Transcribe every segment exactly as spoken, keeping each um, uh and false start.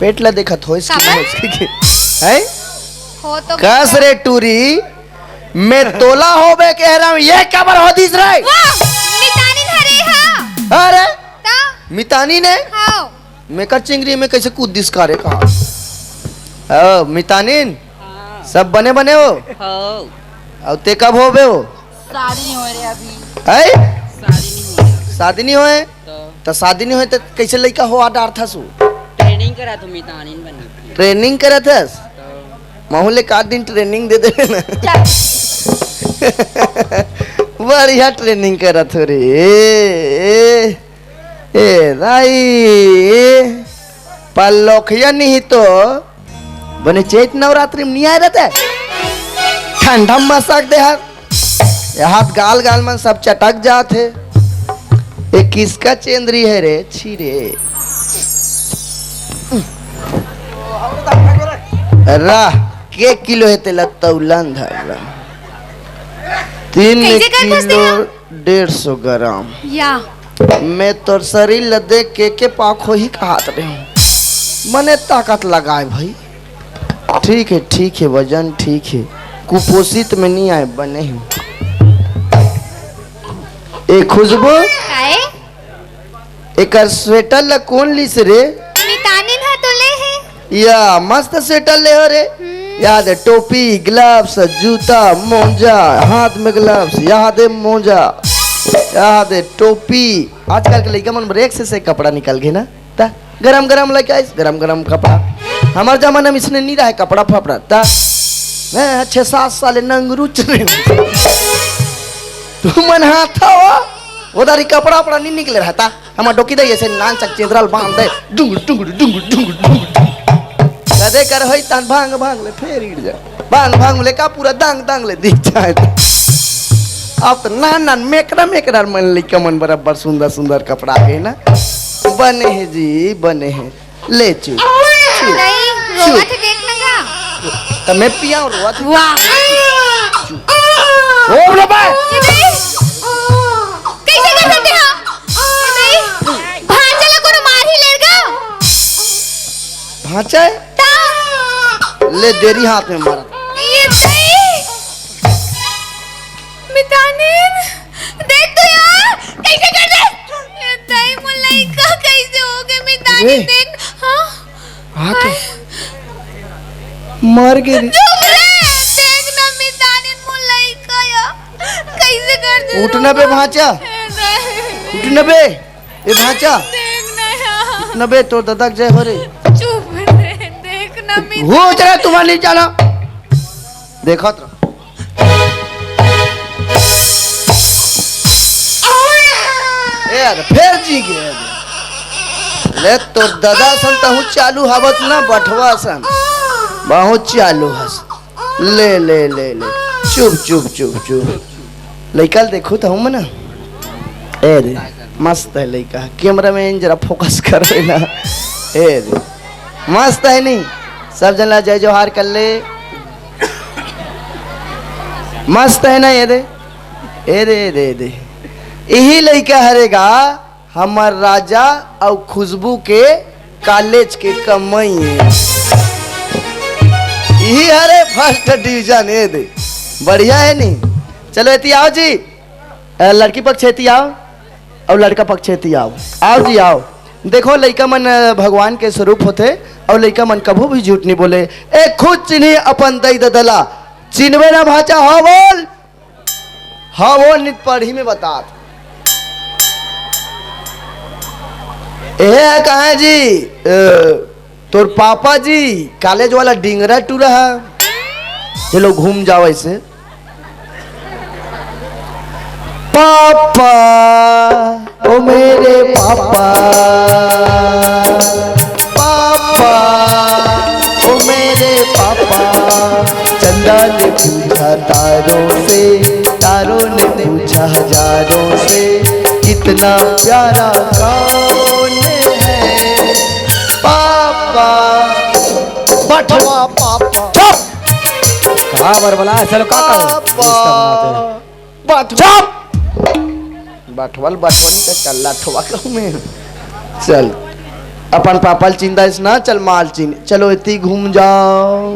पेट ला देखत होइस कि काबर? नहीं होइस कि? हैं? हो तो कस रे टूरी, मैं तोला होबे कह रहा हूँ, ये काबर हो दिस रे? वाह, मितानिन हरे हा। अरे, ता? मितानिन हे? हाँ। मैं कर चिंगरी में कैसे कूद दिस का रे कहा? ओ, मितानिन, हाँ। सब बने बने हो? हाँ। अउ ते कब होबे हो? शादी नहीं होए रे अभी। हैं? शादी नहीं होए। शादी नहीं होए? तो? तो शादी नहीं होए तो कैसे लइका हो आ डारथस? ट्रेनिंग करा तो मितानिन बनी। ट्रेनिंग करत हस? तो? महू ले का दिन ट्रेनिंग दे देबे ना। चल। बढ़िया ट्रेनिंग करत हो रे। ए, ए, ए, दाई, ए, पल्लोखिया नहीं तो बने चैत नवरात्रि में नहीं आए रहते, ठंडा मसक दे हर, ये हाथ गाल गाल मन सब चटक जात हे। ये किसका चेंदरी है रे? छी रे। राह, के किलो हे तेला तौलन धर रहा। तीन कैसे कर फंसते किलो हैं? डेढ़ सौ ग्राम। या। मैं तोर शरीर ल देख के, के पाख होही कहत रहे हूँ। मने ताकत लगाए भाई। ठीक है, ठीक है, वजन ठीक है। कुपोषित में नहीं आए, बने हूँ। ए खुशबू, काहे? एकर स्वेटर ल कौन लिस रे? मितानिन ह तो ले हे। या, मस्त स्वेटर ले हो रे। हम्म। यहाँ दे टोपी, ग्लव्स, जूता, मोजा, हाथ में ग्लव्स, यहाँ दे मोजा, यहाँ दे टोपी। आजकल के लइका मन बर एक से, से कपड़ा निकल गे ना, ता गरम गरम लेके आइस, गरम गरम कपड़ा। हमार जमाना में इसने नहीं रहे कपड़ा फपड़ा, ता हैं, छह सात साल नंगरू चले। तू मन हाथ हो, उधारी कपड़ा उपड़ा नहीं निकले रहता। हमार डोकी दे ऐसे नान चक चेंदरल बांध दे, डुंगुर, डुंगुर, डुंगुर, डुंगुर, डुंगुर। कदे कर होई तान भांग, भांग ले फेर इड़ जा। भांग, भांग ले का पूरा दांग, दांग ले दिख जाए। अब तो नान, नान मेकरा, मेकरा मन लइका मन बराबर सुंदर, सुंदर कपड़ा के ना। बने हे जी, बने हे। ले चुप। चुप। नहीं, चुप। रोवत हे, देख ना का। त मैं पिया रोवत हे। वाह। चुप। ओ लो बे। ये नहीं। कैसे कर सकते हो? ये नहीं। भांचा ला कोनो मार ही लेगा। भांचा है? ता। ले देरी हाथ में मारा। ये नहीं। मितानिन, देख तो यार, कैसे कर दे? ये दाई, मोर लइका कैसे हो गए? मितानिन, अरे। देख, हाँ? हाँ तो हाय। मर गए रे। चुप रे, देख ना, मितानिन, मोर लइका या, कैसे कर दे? उठना बे भांचा। ये दाई। उठना बे, ए भांचा। देख ना यार। उठना बे, तोर ददा के जय हो रे। चुप रे, देख ना, मितानिन। हो जरा, तुम्हारा नहीं जाना। देखत रह। ए यार, फेर जी गे। ले तोर ददा सन तहूँ चालू हवत ना बठवा सन। बहुत चालू हस। ले, ले, ले, ले। चुप, चुप, चुप, चुप। लइका ल देखो तहूँ मना। ए रे, मस्त है लइका। कैमरामैन जरा फोकस कर ना। ए रे, मस्त है नहीं? सब जन ला जय जोहार कर ले। मस्त है ना? ये दे, ये दे, ये दे, ये दे। यही लइका हरेगा हमर राजा अउ खुशबू के कॉलेज के कमाई है। यही हरे फर्स्ट डिवीजन, ये दे। बढ़िया है नहीं? चलो एती आओ जी, अ, लड़की पक्ष एती आओ। अउ लड़का पक्ष एती आओ। आओ जी, आओ। देखो, लइका मन, अ, भगवान के स्वरूप होथे, अउ लइका मन कभू भी झूठ नहीं बोले। ए, खुद चिन्ही अपन दई ददला। चिन्हबे ना भांचा, हाँ बोल। हाँ बोल, नित पढ़ी में बतात। ए, कहाँ जी? अ, तोर पापा जी, कॉलेज वाला डिंगरा टूरा है। चलो, घूम जाओ ऐसे। पापा, ओ मेरे पापा, पापा, ओ मेरे पापा। चंदा ने पूछा तारों से, तारों ने पूछा हजारों से, कितना प्यारा कौन है पापा। बठवा पापा। चुप। का बरबला, चलो, का कर? पापा। बठवा। चुप। बठवल, बठवन के कल्ला ठोवा कहूँ मैं। चल। अपन पापा ल चिंता इसना, चल माल चिन, चलो एती घूम जाओ।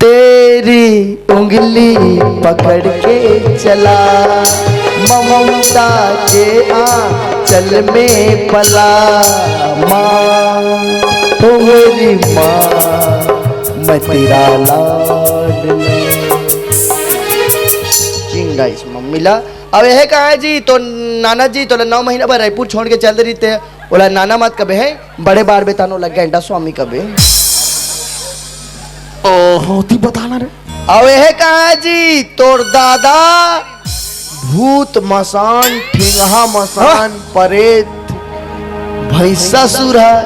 तेरी उंगली पकड़ के चला, ममता के आंचल में पला। माँ, ओ मेरी माँ, मैं तेरा लाडला। चिंगा इस मम्मी ला। अब यह कहा जी, तो नाना जी तोला नौ महीना बर रायपुर छोड़ के चल दे रहिते, ओला नाना मत कबे है, बड़े बार बेतानो लग गया इंडा स्वामी कबे। ओहो, ती बताना रे। अब यह कहा जी, तोर दादा भूत मसान, ठिंगहा मसान, हाँ? परेत, भैंसासुर है।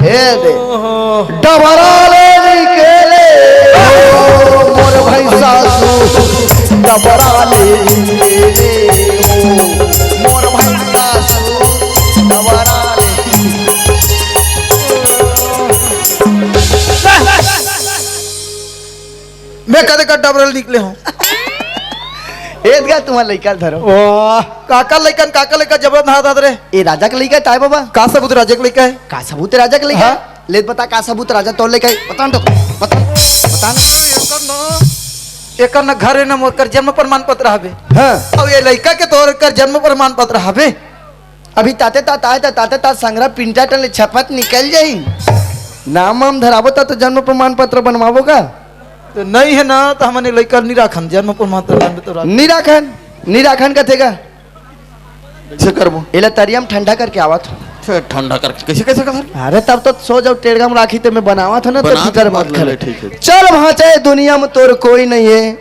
हे दे। ओहो। डबरा ले निकले हो, मोर भैंसासुर, डबरा ले निकले हो, मोर भैंसासुर, डबरा ले। मैं कदे का डबरा ले निकले हूँ। एदगा तुम्हारा लइका धरो। वाह, काका लइकन, काका लइका जबरन हाथ हाथ रे। ए राजा के लइका ताय बाबा। का सबूत राजा के लइका है? का सबूत राजा के लइका? हाँ? ले बता का सबूत राजा तोर लइका है? बता न तो, बता, बता न। एकर न, एकर न घर है न मोर कर जन्म प्रमाण पत्र हवे। हाँ। अब ये लइका के तोर कर जन्म प्रमाण पत्र हवे। अभी ताते तात आए त ताते तात संग्रह प्रिंटर टन ले छपत निकल जाई। नाम वाम धराबो ता तो जन्म प्रमाण पत्र बनवाबो का? तो नहीं है ना, तो हमने लइका नहीं राखन, जन्म प्रमाण पत्र नाम तो राख। नहीं राखन, नहीं राखन कथे का? कैसे करबो? एला तरिया में ठंडा करके आवत हो। फिर ठंडा करके कैसे, कैसे कर? अरे तब तो सो जाओ टेड़गा में राखी ते मैं बनावत हो ना, तो बना फिकर दे, मत कर। ठीक है। चल भांचा, दुनिया में तोर कोई नहीं है,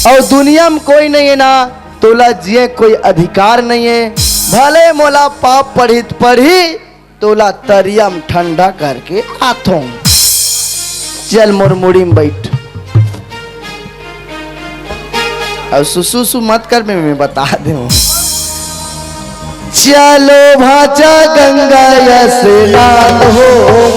और दुनिया में कोई नहीं है ना, तोला जिए कोई अधिकार नहीं है। भले मोला पाप पढ़ी त पढ़ी, तोला तरिया में ठंडा करके आथों। चल मोर मुड़ी में बैठ। अब सुसु सु मत कर, मैं, मैं बता दे हूँ। चलो भांचा गंगा स्नान हो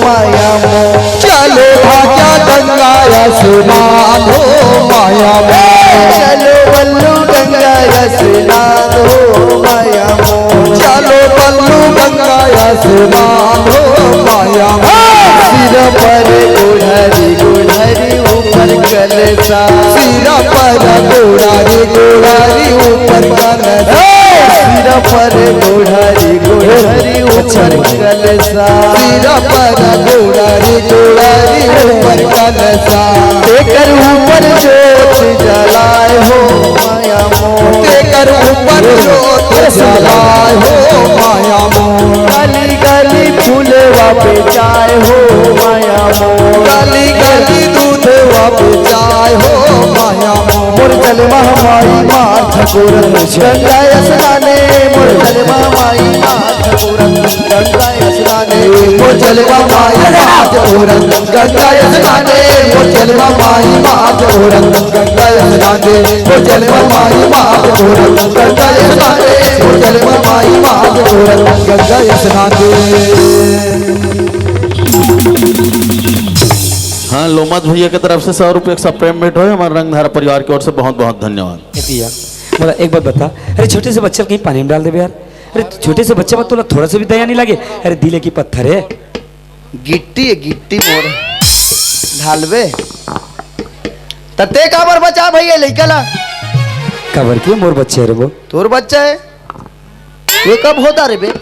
माया मोर। चलो भांचा गंगा स्नान हो माया मोर। चलो बल्लू गंगा स्नान हो माया मोर। चलो बल्लू गंगा स्नान हो माया मोर। सिर पर गोढ़री गोढ़री ऊपर कलसा। सिर पर गोढ़री गोढ़री ऊपर कलसा। सिर पर गोढ़री गोढ़री ऊपर कलसा। सिर पर गोढ़री गोढ़री ऊपर कलसा। तेकर ऊपर जोत जलाए हो माया मोर। तेकर ऊपर जोत जलाए हो माया मोर। गली गली फूलवा बेचाए हो माया मोर। गली गली दूधवा बेचाए हो माया मोर। मोर जलवा माई माथ पूरन गंगा स्नाने। मोर जलवा माई माथ पूरन गंगा स्नाने। मोर जलवा माई माथ पूरन गंगा स्नाने। मोर जलवा माई माथ पूरन गंगा स्नाने। मोर जलवा माई माथ पूरन गंगा स्नाने। मोर जलवा माई माथ पूरन गंगा स्नाने। हाँ, लोमत भैया के तरफ से सौ रुपये का प्रेम भेंट होय, हमारे रंगधार परिवार की ओर से बहुत बहुत धन्यवाद। ए भैया, मोला एक बात बता, अरे छोटे से बच्चा ल कहीं पानी में डाल देबे यार। अरे छोटे से बच्चा बर तोला थोड़ा सा भी दया नहीं लागे? अरे दिल हे कि पत्थर हे। गिट्टी हे, गिट्टी मोर ढालबे। त ते काबर बचा भैया लइका ला? काबर के मोर बच्चा हे रे वो। तोर बच्चा हे? ये कब होता रे बे?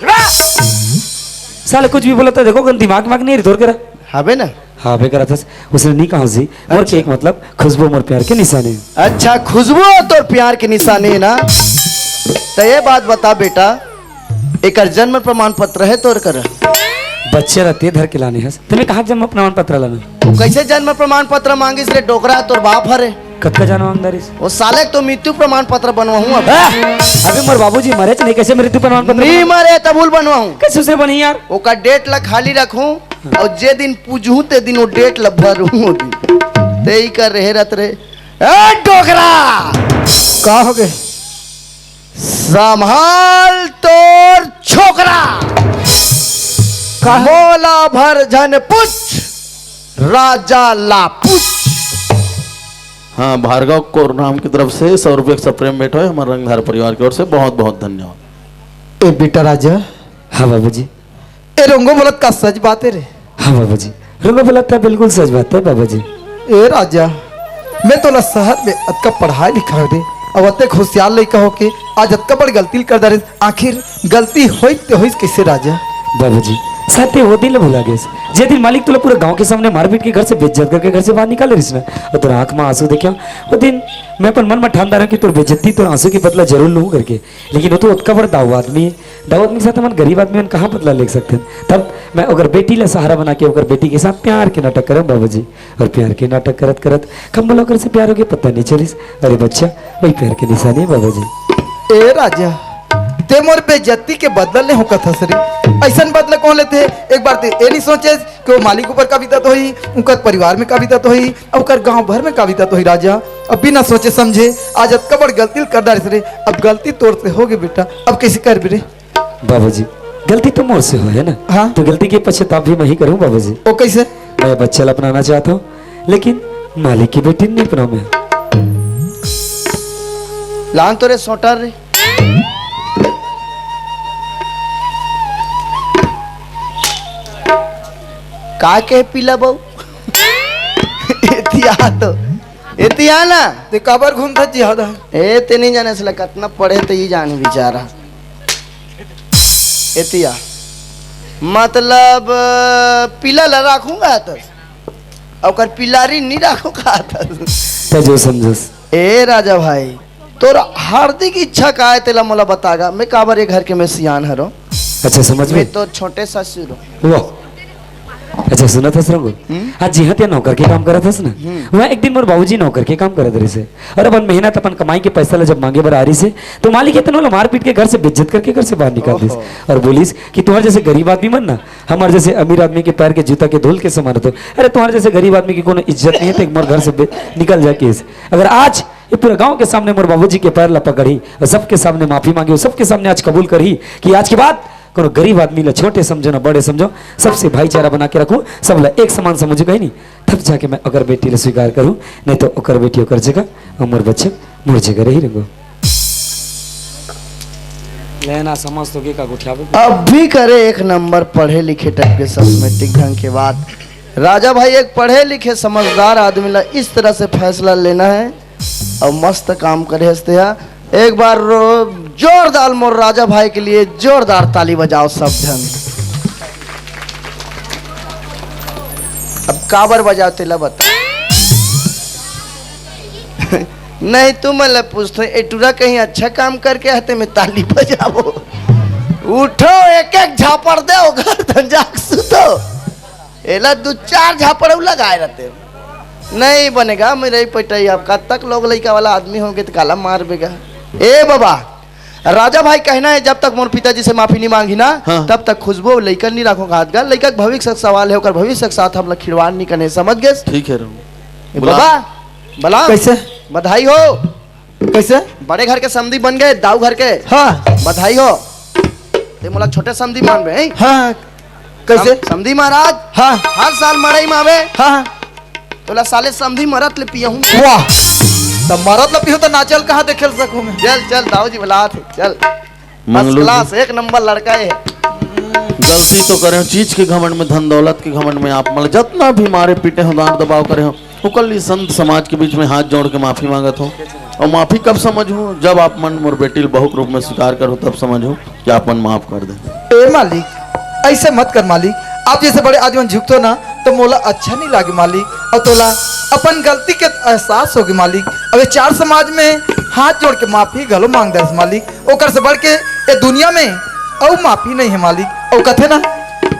साले कुछ भी बोलत हे, देखो कन दिमाग वाग नहीं हे रे तोर करा। हाबे ना? हाबे करा थस। उसने नहीं कहा जी, मोर अच्छा। केक मतलब खुशबू मोर प्यार के निशाने। अच्छा, खुशबू तोर प्यार के निशाने हे ना? त ये बात बता बेटा, एकर जन्म प्रमाण पत्र हे तोर करा? बच्चे रहते धर के लाने हस। तैं कहाँ जन्म प्रमाण पत्र लाना? वो कैसे जन्म प्रमाण पत्र मांगिस रे डोकरा, तोर बाप हरे। कतका जान मांगदारिस? वो साले तो मृत्यु प्रमाण पत्र बनवाहूँ अब। हाँ? अबे मोर बाबूजी मरेच नहीं, कैसे मृत्यु प्रमाण पत्र नहीं बनवाहूँ? मरे तबहुँ ल बनवाहूँ। कैसे उसे बनही यार? ओकर डेट ला खाली रखहूँ, हाँ। अउ जे दिन पूजहूँ ते दिन वो डेट ला भरहूँ वो दिन। ते ही कर रहे रत रे। ए डोकरा! का हो गे? संभाल तोर छोकरा। का? मोला भर झन पूछ, राजा ला पूछ। हाँ, भार्गव कोरनाम की तरफ से सौ रुपये का प्रेम भेंट होय, हमारे रंगधार परिवार की ओर से बहुत बहुत धन्यवाद। ए बेटा राजा। हाँ बाबूजी। ए रंगो बोलत का सच बात हे रे? हाँ बाबा जी, रंगो बोलत का बिल्कुल सच बात हे बाबा जी। ए राजा, मैं तोला शहर में अतका पढ़ाई लिखाय दे, अउ अतेक होशियार लइका होके आज अतका बड़ गलती कर डारेस। आखिर गलती होइस ते होइस कइसे राजा? बाबा जी, शायद ते वो दिन ल भुला गेस, जे दिन मालिक तोला पूरा गांव के सामने मारपीट के घर से बेइज्जत करके घर से बाहर निकाले रहिस ना, अउ तोर आंख में आंसू देखेंव। वो दिन मैं अपन मन में ठान डारेंव कि तोर बेइज्जती, तोर आंसू के बदला जरूर लूहूं करके। लेकिन वो तो ओतका बड़ दाऊ आदमी हे, दाऊ आदमी के साथ हमन गरीब आदमी मन कहाँ बदला ले सकथन? तब मैं ओकर बेटी ला सहारा बना के ओकर बेटी के साथ प्यार के नाटक करेंव बाबा जी। अउ प्यार के नाटक करत करत कब मोला ओकर से प्यार होगे पता नइ चलिस। अरे बच्चा, वही प्यार के निशानी हे बाबा जी। ए राजा, ते मोर बेइज्जती के बदला लेहूं कथस रे। अइसन बदला कोन लेथे? एक बार ते ए नइ सोचेस कि वो मालिक ऊपर का बीतत होही, उनकर परिवार में का बीतत होही, अउ ओकर गांव भर में का बीतत होही राजा। अब बिना सोचे समझे आज अतका बड़ गलती ल कर डारेस रे। अब गलती तोर से होगे बेटा, अब कइसे करबे रे? बाबा जी, गलती तो मोर से होय हे ना, हाँ। तो गलती के पश्चाताप भी मैं ही करूँ बाबा जी। वो कइसे? मैं बच्चा ला अपनाना चाहत हूँ, लेकिन मालिक के बेटी नइ अपनाऊँ मैं। लान तो रे सोटर रे। का के पीला बहू? एतिया तो, एतिया ना। ते काबर घूमथस जिहाद हे? ए, ते नइ जाने साला, कतना पढ़े ते ही जाने बेचारा। एतिया। मतलब, पीला ला राखूंगा तो, ओकर पिलारी नइ राखूंगा तो। ते जो समझस। ए राजा भाई, तोर हार्दिक इच्छा का हे, तेला मोला बता गा। मैं काबर ये घर के मैं सियान हरों। अच्छा, समझ में? मैं तो छोटे ससुर हूँ। वाह। अच्छा, सुनत हस रंगू? हम्म। आज जिहां ते नौकर के काम करत हस ना, हम्म। वहाँ एक दिन मोर बाबूजी नौकर के काम करत रहिस हे। अउ अपन मेहनत, अपन कमाई के पैसा ला जब मांगे बर आय रहिस हे, तो मालिक हे तेन ला मार पीट के घर से बेइज्जत करके घर से बाहर निकाल दिस। ओहो। अउ बोलिस कि तुंहर जैसे गरीब आदमी मन ना, हमर जैसे अमीर आदमी के पैर के जूता के धूल के समान होथे। अरे, तुंहर जैसे गरीब आदमी के कोनो इज्जत नइ हे, ते मोर घर से बे-, निकल जा कहिस। अगर आज ये पूरा गांव के सामने मोर बाबूजी के पैर ला पकड़ही अउ सबके सामने माफी मांगही, सबके सामने आज कबूल करही कि आज के बाद कोनो गरीब आदमी ला छोटे समझों ना बड़े समझों, सबसे भाईचारा बना के रखूं, सब ला एक समान समझूं, कहीं नहीं, तब जाके मैं ओकर बेटी ला स्वीकार करूं, नहीं तो ओकर बेटी ओकर जगह अउ मोर बच्चा मोर जगह रही रंगू। लेना समझ तो के का गोठियाबे। अब भी करे एक नंबर पढ़े लिखे टाइप के, सिस्टमेटिक ढंग के बात। राजा भाई, एक पढ़े लिखे समझदार आदमी ला इस तरह से फैसला लेना है। अउ मस्त काम करे हस तेहा। एक बार रो-, जोरदार मोर राजा भाई के लिए जोरदार ताली बजाओ सब झन। अब काबर बजाओ तेला बता। नहीं, तुमन ला पूछथों, ए टूरा कहीं अच्छा काम करके आथे, मैं ताली बजाबो। उठो, एक एक झापड़ देव, गर्दन जाके सुतो। एला दू चार झापड़ अउ लगाए रहते। नहीं बनेगा मेरे पटई, अब कब तक लोग लइका वाला आदमी होगे तो काला मारबे गा। ए बाबा, राजा भाई कहना है, जब तक मोर पिताजी से माफी नहीं मांगी ना, हाँ। तब तक खुशबू अउ लइका नहीं राखों हाथ गा। लइका के भविष्य के सवाल है, ओकर भविष्य के साथ हमला खिलवाड़ नहीं करने, समझ गेस? ठीक है, रहूं। ए बुला। बाबा, बला। कैसे? बधाई हो। कैसे? बड़े घर के समधी बन गए, दाऊ घर के। हाँ। बधाई हो। ते मोला छोटे समधी मानबे, हैं? हाँ। कैसे? सम-, समधी महाराज। हाँ। हर साल मड़ई में आवे। हाँ। तोला साले समधी मरत ले पियहूं। वाह। त मरत ले पियो त नाचल कहाँ देखे ल सकूं मैं? चल, चल, दाऊ जी बुलात हे, चल। मंगलू जी। First class, एक नंबर लड़का हे। गलती तो करे हो, चीज के घमंड में, धन दौलत के घमंड में आप मन ल जतना भी मारे पीटे हो, डांट दबाव करे हो, ओकर लिए संत समाज के बीच में हाथ जोड़ के माफी मांगत हो। अउ माफी कब समझहूं? जब आप मन मोर बेटी ल बहू के रूप में स्वीकार करहू, तब समझहूं कि आप मन माफ कर दे। ए मालिक, ऐसे मत कर मालिक। आप जैसे बड़े आदमी मन झुकथो ना, तो मोला अच्छा नहीं लागे मालिक। अउ तोला अपन गलती के एहसास होगे मालिक। अब ये चार समाज में हाथ जोड़ के माफी घलो मांग दे मालिक। ओकर से बढ़ के ये दुनिया में अउ माफी नहीं है मालिक। अउ कथे ना,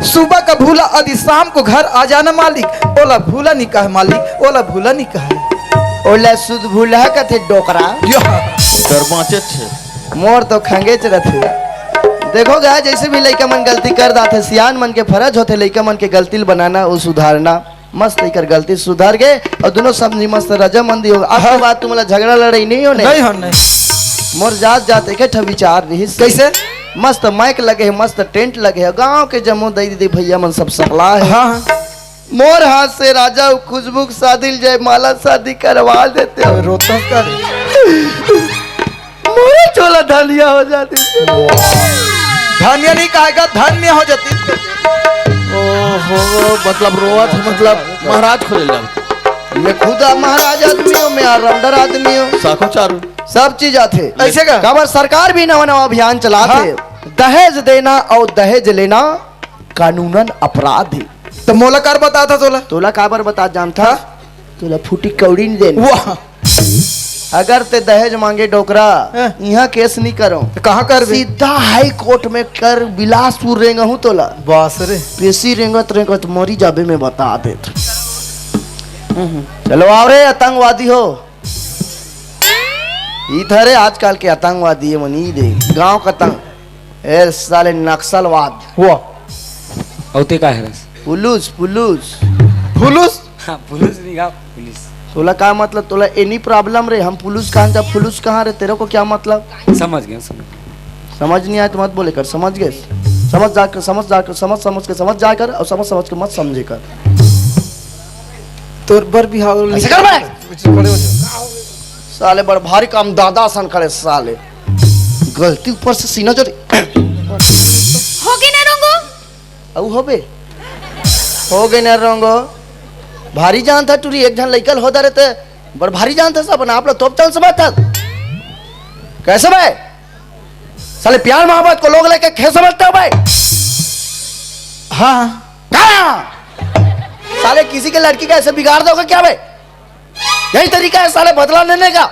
सुबह का भूला आदि शाम को घर आ जाना मालिक, ओला भूला नहीं कहे मालिक, ओला भूला नहीं कहे। ओला सुध भूला कथे डोकरा। या। कर बाँचे छे। मोर तो खंगेच रथे। देखो गा, जैसे भी लइका मन गलती कर दाथे, सियान मन के फरज होथे लइका मन के गलती ल बनाना, अउ सुधारना। मस्त एकर गलती सुधर गे, अउ दोनों समधी मस्त रजामंदी हो। आज के हाँ। बाद तुमला झगड़ा लड़ाई नहीं होने। नहीं होने। मोर जात जात एक ठा विचार रिहिस। कैसे? मस्त माइक लगे हे, मस्त टेंट लगे हे, गांव के जम्मो दई दीदी भैया मन सब सकला हे। हाँ, हाँ। मोर हाथ से राजा अउ खुशबू के शादी ल जयमाला शादी करवा देते हो। अबे रोता का रे? मोर झोला धनिया हो जाती। धनिया नहीं कहेगा, धन्य हो जाती। ओहो, मतलब रोवत हे, मतलब महाराज खोले ला। मैं खुद महाराज आदमी हूँ, मैं ऑलराउंडर आदमी हूँ। साखो चारू। सब चीज आथे। ऐसे का? काबर सरकार भी नवा नवा अभियान चलाथे। हाँ। दहेज देना और दहेज लेना कानूनन अपराध हे। तो मोला कर बता था तोला? तोला काबर बता जानथा? हाँ? तोला फूटी कौड़ी नहीं देना। वाह। अगर ते दहेज मांगे डोकरा, हाँ। इहाँ केस नहीं करो। तो कहाँ करबे? सीधा हाई कोर्ट में कर, बिलासपुर रेंगहूँ तोला। बस रे। पेशी रेंगत रेंगत मरी जाबे, मैं बता देत। चलो आओ रे आतंकवादी हो। ई थरे आजकल के आतंकवादी हे, मनी दे गांव का तंग। ए साले नक्सलवाद। वाह। अउ ते का हरस? पुलुस, पुलुस। पुलुस? हाँ, पुलुस नहीं गा, पुलिस। तोला का मतलब? तोला एनी प्रॉब्लम रे? हम पुलुस कहाँ जा, पुलुस कहाँ रे? तेरे को क्या मतलब? समझ गया, समझ गया। समझ नहीं आया तो मत बोले कर, समझ गए? समझ जाकर, समझ जाकर, समझ समझ के समझ जाकर और समझ समझ के मत समझे कर। तोर बर बिहाव ऐसे कर बे। साले बड़ भारी काम दादा सन करे साले। गलती ऊपर से सीना चढ़ी। होगे ना रोंगो? अउ होबे? होगे ना रोंगो। भारी जानथा टूरी, एक झन लइका ल होदा रहते, बड़ भारी जानथा सब, अपन आप ला तोप चल समझथा। कैसे बे? साले प्यार मोहब्बत को लोग लेके खेल समझते हो बे? हाँ। कहाँ? साले किसी के लड़की का ऐसे बिगाड़ दोगे क्या बे? यही तरीका है साले बदला लेने का।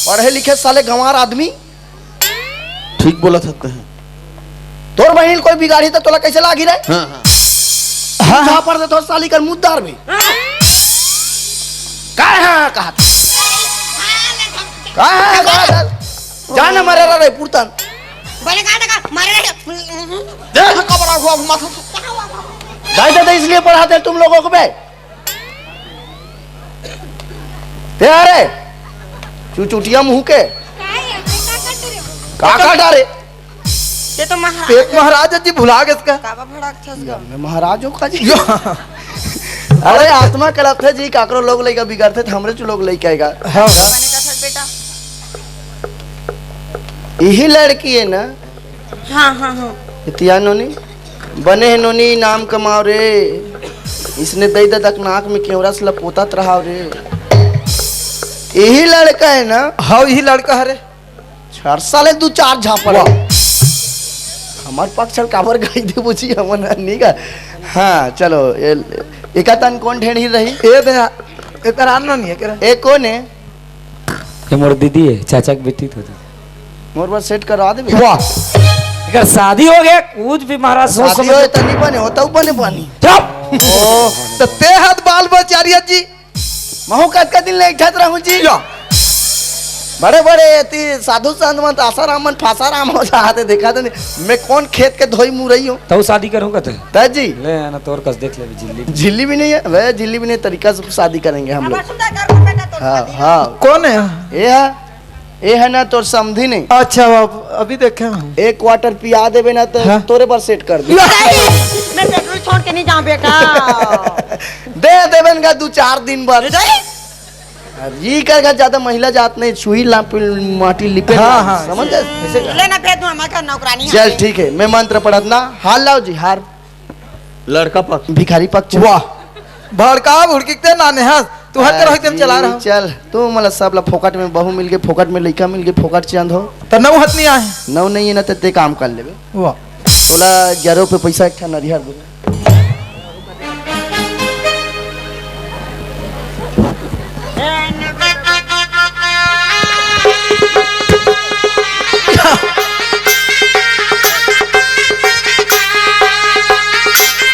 पढ़े लिखे साले गंवार आदमी। ठीक बोला सकते हैं। तोर बहिन कोई बिगाड़ी तो तोला कैसे लागी रे? हाँ, हाँ। हाँ, हाँ। झापड़ दे तोर साली कर मुद्दार भी। का है हाँ कहा? का है हाँ कहा? जान मरे रे पुरतन। बने का का मारे रे। देख कबरा हुआ माथा। दाई दादा इसलिए पढ़ाते हैं तुम लोगों को बे। ते अरे चुचुटिया मुंह के। का का डारे? ये तो महाराज। एक महाराज जी भुला गए इसका। काबा भड़क था इसका। मैं महाराज हूँ का जी? अरे आत्मा कलप थे जी, काकरो लोग लइका बिगड़ते थे, हमरे चु लोग लइका आएगा। हाँ। बने का था बेटा? यही लड़की है ना? हाँ, हाँ, हाँ। इतिया नोनी, बने है नोनी, नाम कमाओ रे। इसने दई ददक नाक में केवरा से लपोतात रहाव रे। यही लड़का है ना? हाँ, यही लड़का है रे। छर साले दू चार झापड़। वाह। हमार पक्ष काबर गाई दे बुझी हमन नहीं का। हाँ, चलो, ए, एका तन कौन ढेढ़ी रही? ए दे, ए तरान नहीं है केरा? ए कौन है? ये मोर दीदी है, चाचा की बेटी तो। मोर बर सेट करवा देबे। वाह। अगर शादी हो गया, कुछ भी महाराज सोच शादी समझ हो के त नहीं बने, होता हूँ बने पानी। चुप। ओ, तो ते हाथ बाल बचारिया जी। महू कतका दिन ले इठत रहूं जी। या। बड़े बड़े एती साधु संत मन, आसाराम मन, फासाराम हो जाते, देखा तो नहीं। मैं कौन खेत के धोई मुरई हूँ। तू शादी करूँ कहते? तय जी। ले आना तोर कस देख ले झिल्ली। झिल्ली भी नहीं है, वह झिल्ली भी नहीं, तरीका से शादी करेंगे हम लोग। हाँ, हाँ। कौन है? ये है, ये है ना तोर समधी नहीं। अच्छा बाबू, अभी देखे हम। एक क्वार्टर पिया देबे ना तो हाँ। तोरे पर सेट कर दे। नहीं, मैं पेट्रोल छोड़ के नहीं जाऊँ बेटा। दे देबे ना दू चार दिन बाद। नहीं। अब ये कर ज्यादा महिला जात नहीं, सुई ला पिल-, माटी लिपे हाँ, ना, हाँ, समझ जाए? ऐसे कर। लेना भेज दूँ, हमारे घर नौकरानी चल है। ठीक है, मैं मंत्र पढ़त ना, हार लाओ जी, हार। लड़का पक्ष। भिखारी पक्ष। वाह। भड़का भुड़की ते नाने हस। तू हर तरह से चला रहा। चल, तू मतलब सब ला फोकट में बहू मिल गए, फोकट में लइका मिल गए, फोकट चंद हो। तो नौ हाथ नहीं आए। नौ नहीं है ना, तो ते काम कर लेबे। वाह। तोला ग्यारह पे पैसा एक ठा नरिहर दे।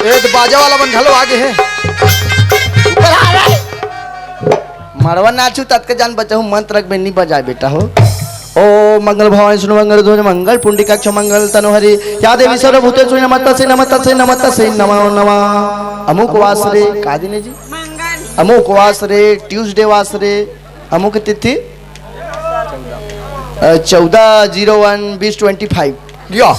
ए, तो बाजा वाला मन घलो आगे हे। ऊपर आ रे। मड़वा नाचू ततके जान बचाऊ, मंत्र में नहीं बजाए बेटा हो। ओ मंगल भवानी सुन मंगल ध्वज मंगल पुंडिकाक्ष मंगल तनोहरी या देवी सर्वभूतेषु नमस्तस्यै नमस्तस्यै नमस्तस्यै नमो नमः। अमुक वासरे का दिन है जी? मंगल। अमुक वासरे, ट्यूसडे वासरे, अमुक तिथि चौदह जीरो वन बीस ट्वेंटी फाइव। यो।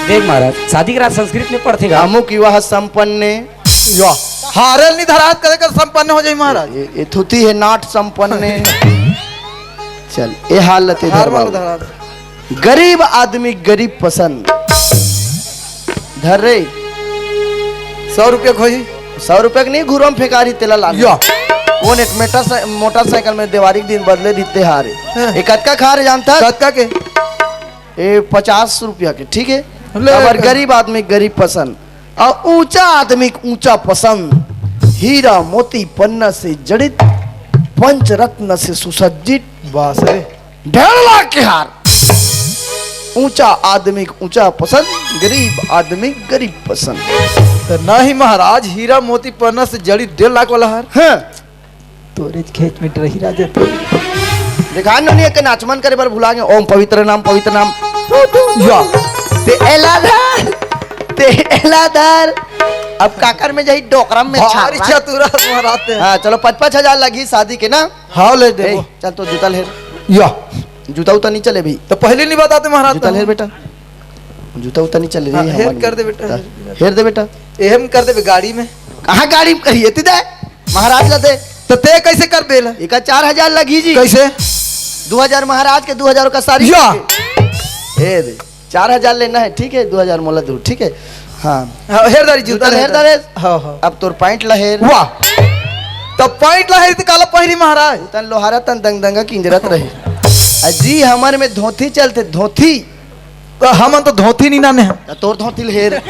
देख महाराज, शादी के रात संस्कृत में पढ़ते गा। अमुक विवाह संपन्न। यो। हारल नहीं धरात करे कर संपन्न हो जाए महाराज। ये, ये थुथी है, not संपन्न। चल, ये हाल लते हार धर वाला बाबू। धरात। गरीब आदमी गरीब पसंद। धर रे। सौ रुपया खोही। सौ रुपया के नहीं, घुरवा म फेंका रही तेला लान। या। कौन एक मोटर साइ-, मोटरसाइकिल में देवारी के दिन बदले रहिते हारे। हाँ। ये कतका खार जानता? कतका के? ए, पचास रुपया के, ठीक है? ले काबर कर। गरीब आदमी गरीब पसंद, अउ ऊंचा आदमी के ऊंचा पसंद, हीरा मोती पन्ना से जड़ित, पंचरत्न से सुसज्जित, बस रे। डेढ़ लाख के हार। ऊंचा आदमी के ऊंचा पसंद, गरीब आदमी के गरीब पसंद। तो नहीं महाराज, हीरा मोती पन्ना से जड़ित डेढ़ लाख वाला हार। हाँ। तोरे खेत में डरही राजा तो। देखा नोनी, एक नाचमन करे बर भुला गए। ओम पवित्र नाम, पवित्र नाम। या। ते एला धर, ते एला धर। अब काकर में जाही, डोकरम में भारी छाप। चतुरा महाराज ते। हाँ, चलो, पच पच हजार लगी शादी के ना। हाँ, ले ए, देबो। चल तो जूता ले। या। जूता उता नहीं चले भी। तो पहले नहीं बताते महाराज जूता तो। ले बेटा। जूता उता नहीं चले हाँ, रे, हेर हमारे कर दे बेटा। हेर दे बेटा। एहम कर दे बे गाड़ी में। कहाँ गाड़ी में करिए ती दे? महाराज ला दे। तो ते कैसे कर बेला? एका चार हजार लगी जी। कैसे? दो हजार महाराज के, दो हजार का साड़ी या। के। हे दे। चार हजार लेना है, ठीक है, दो हजार मोला दू, ठीक है। हाँ। हाँ, हेर दारी जूता जूता ले हेर दारे। हाँ, हाँ। अब तोर पैंट ला हेर। वाह। तो पैंट ला हेर तो काला पहिरी महाराज। तन लोहारा तन दंग दंगा किंजरत रहे। अजी हमर में धोती चलते, धोती। तो हमन तो धोती नहीं नाने हैं। त तोर धोती ल हेर।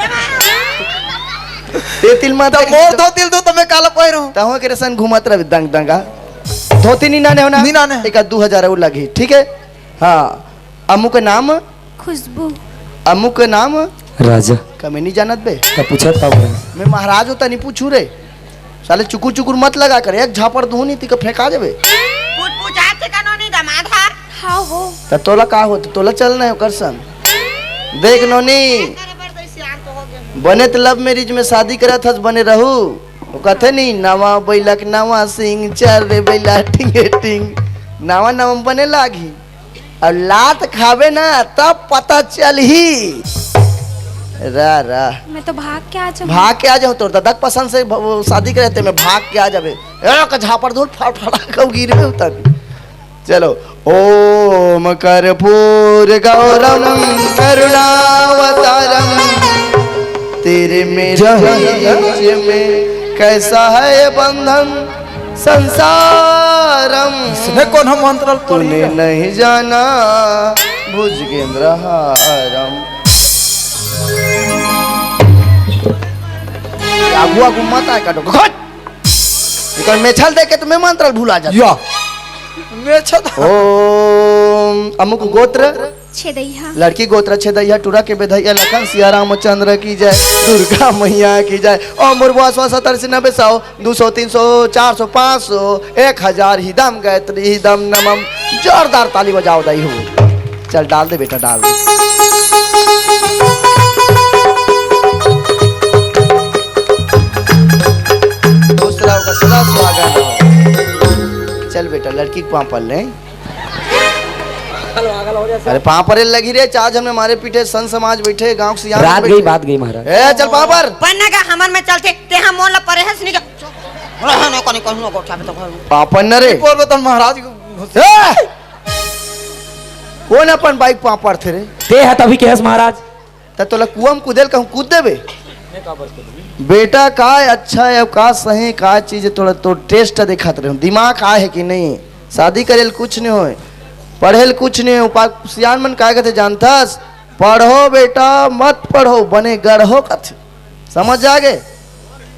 ते तिल मा तो मोर धोती ल दो, तो मैं काला पहिरूं। तहुआ के रेसन घूमत रहे दंग दंगा। धोती नहीं नाने हो ना? नहीं नाने। एक दू हजार और लगी, ठीक है? हाँ। अम्मू के नाम? खुशबू। अम्मू के नाम? राजा। कमे नहीं जानत बे। त पूछत का बोले? मैं महाराज होता नहीं पूछू रे। साले चुकुर चुकुर मत लगा कर, एक झापड़ दूं नहीं, तिका फेंका देबे। पूछ पूछ आज से कानूनी दामाद हर। हाँ हो। त तोला का होत, तोला चलना है ओकर संग। देख नोनी, बने त लव मैरिज में शादी करत हस, बने रहू। वो कहते नहीं, नवा बैलक नवा सिंग, चल रे बैला टिंगे टिंग। नवा नवा बने लागी। अब लात खाबे ना, तब पता चलही। रा, रा। मैं तो भाग के आ जाऊँ। भाग के आ जाऊँ, तोर दादा के पसंद से भ-, वो शादी करे ते, मैं भाग के आ जाबे। ए, का झापड़ धूल फड़ फड़ा के गिरबे उतर। चलो। ओम कर्पूर गौरम करुणावतारम, तेरे मेरे बीच में कैसा है ये बंधन संसारम। इसने कौन हम मंत्र तूने नहीं जाना भुजगेंद्र हारम। आगू आगू मत आए काटो। घट! एकर मेछल देख के तुम्हें मंत्र भुला जाता। या। मेछल। ओम अमुक गोत्र छेदैया। लड़की गोत्र छेदैया, टूरा के बेधैया, लखन सिया रामचंद्र की जय, दुर्गा मैया की जय। ओम भूर्भुवः स्वः सतर्षि नभ्यः सौ, दो सौ, तीन सौ, चार सौ, पाँच सौ, एक हजार, हिदम गायत्री, हिदम नमम। जोरदार ताली बजाओ दाई हो। चल डाल दे बेटा, डाल दे। खुश रहो का सदा स्वागत हो। चल बेटा, लड़की के पाँव पर ले। अरे पाँव परे लगी रे, चार झन में मारे पीटे, संत समाज बैठे, गांव के सियान रात बैठे। गई, बात गई महाराज। ए, चल पाँव पर। पन्ना का हमर में चलते, ते हम मोन ला परे हस नहीं का। रहने को नहीं कहूँ, गोठा पे तो घर। पाँव पर न रे। बोल बता महाराज को। ए! कौन अपन बाइक पाँव पर थे रे? ते ह तभी के हस महाराज। त तोला कुआं में कूदे ल कहूँ, कूद देबे? बेटा, का अच्छा है, का सही, का चीज है, थोड़ा तो टेस्ट दिखात रहे, दिमाग आए है कि नहीं? शादी करे ल कुछ नहीं होए, पढ़े ल कुछ नहीं होए। उपा-, सियान मन काय कथे जानथस? पढ़ो बेटा, मत पढ़ो, बने गढ़ो कथे। समझ जागे?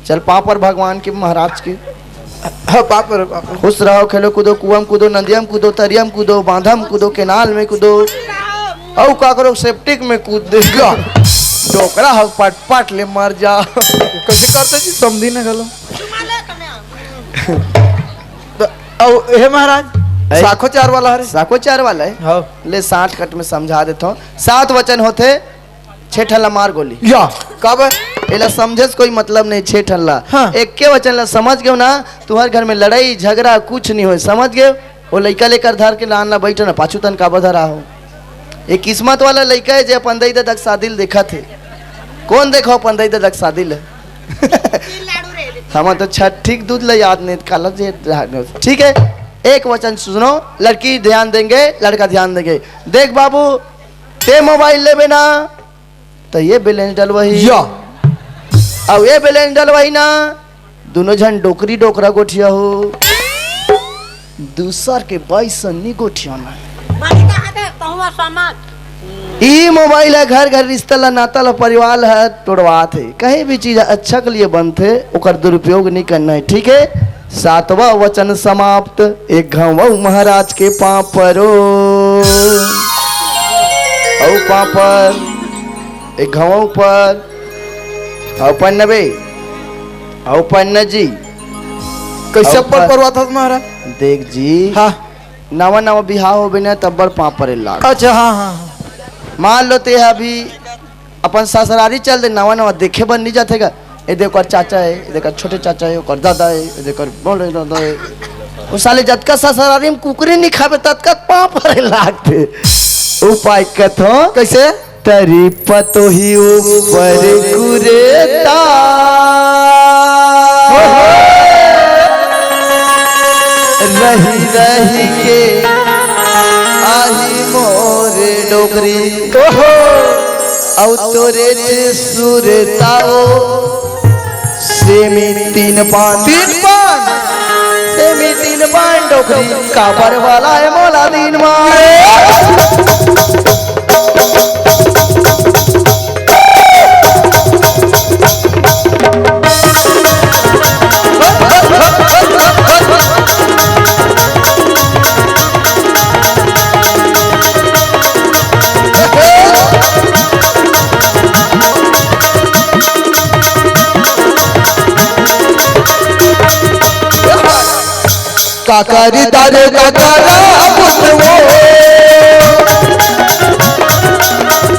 चल पाँव पर भगवान के, महाराज के। हाँ, पाँव पर, पाँव पर। खुश रहो, खेलो कूदो, कुआं में कूदो, नदिया में कूदो, तरिया में कूदो, बांधा में कूदो, केनाल में कूदो, अउ का करो, सेप्टिक में कूद देगा। डोकरा हो, पट पट ले मर जा। कैसे करते जी, समझी ना गलो। तो, अउ, हे महाराज, ऐ? साखो चार वाला हरे? साखो चार वाला है? हाँ। ले, साठ कट में समझा देता हूँ। सात वचन होते, छह ठन ला मार गोली। या, काबर? एला समझे से कोई मतलब नहीं, छह ठन ला। हाँ। एक के वचन ला समझ गयो ना, तुम्हारे घर में लड़ाई, झगड़ा, कुछ नहीं होए, समझ गयो? वो लइका लेकर धर के लान ला बैठो ना, पाछू तन काबर धरा हो? ये किस्मत वाला लइका है, जे अपन दई ददक शादी ल देखत हे। कौन देखो अपन दई ददक शादी ल? हम तो छठी के दूध ला याद नहीं, काला जे रहा नहीं। ठीक है, एक वचन सुनो, लड़की ध्यान देंगे, लड़का ध्यान देंगे। देख बाबू, ते मोबाइल लेबे ना, तो ये बैलेंस डलवाही। या। अउ ये बैलेंस डलवाही ना, दुनों झन डोकरी डोकरा गोठिया हो, दूसर के बाई संग नी गोठिया ना। ई मोबाइल ह घर घर रिश्ता ला, नाता ला, परिवार ह तोड़वात हे। कहीं भी चीज अच्छा के लिए बनथे, ओकर दुरुपयोग नहीं करना है, ठीक है? सातवां वचन समाप्त। एक घाव महाराज के पाँव परो। अउ पाँव पर, एक घाव ऊपर, अउ पन्नबे, अउ पन्ना जी। कैसे अउ ऊपर पर- परवात हस महाराज? देख जी, हाँ। नवा नवा बिहाव होबे न, तब बड़ पाँव परे लाग। अच्छा, हाँ, हाँ, हाँ। मान लो ते अभी अपन ससुरारी चल दे, नवा नवा देखे बर नहीं जाथे गा। ए देख, ओकर चाचा है, ए देख, छोटे चाचा है, ओकर दादा है, ए देख, बड़े दादा है। वो साले जतका ससुरारी में कुकरी नहीं खाबे, ततका पाँव परे लागथे। उपाय कथो। कैसे? तरी पतोही ऊपर कुरेता, रही रही के आही मोर डोकरी। अउ तोरे से सुरताओ, सेमी तीन पान। तीन पान। सेमी तीन पान डोकरी, काबर वाला है मोला दिन मान। काकरी तारे काकरा पुतवो,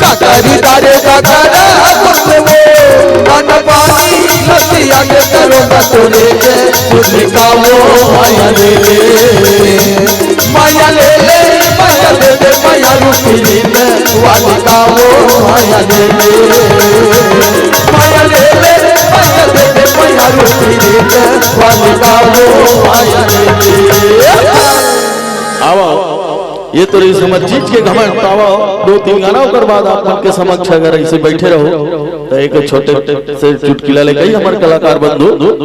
काकरी तारे काकरा पुतवो, मन पानी नदिया के करो न तोरे के, तुझे का वो माया ले ले, माया ले ले, माया ले ले, माया रूपी रीत वाली का वो माया ले ले, माया ले ले, माया ले ले, माया रूपी रीत वाली का वो माया ले ले। आवा, ये तो रही समझ चीज के घमंड। आवा, दो तीन गाना ओकर बाद आप मन के समक्ष अगर ऐसे बैठे रहो, तो एक छोटे से चुटकिला लेके ही हमर कलाकार बंधु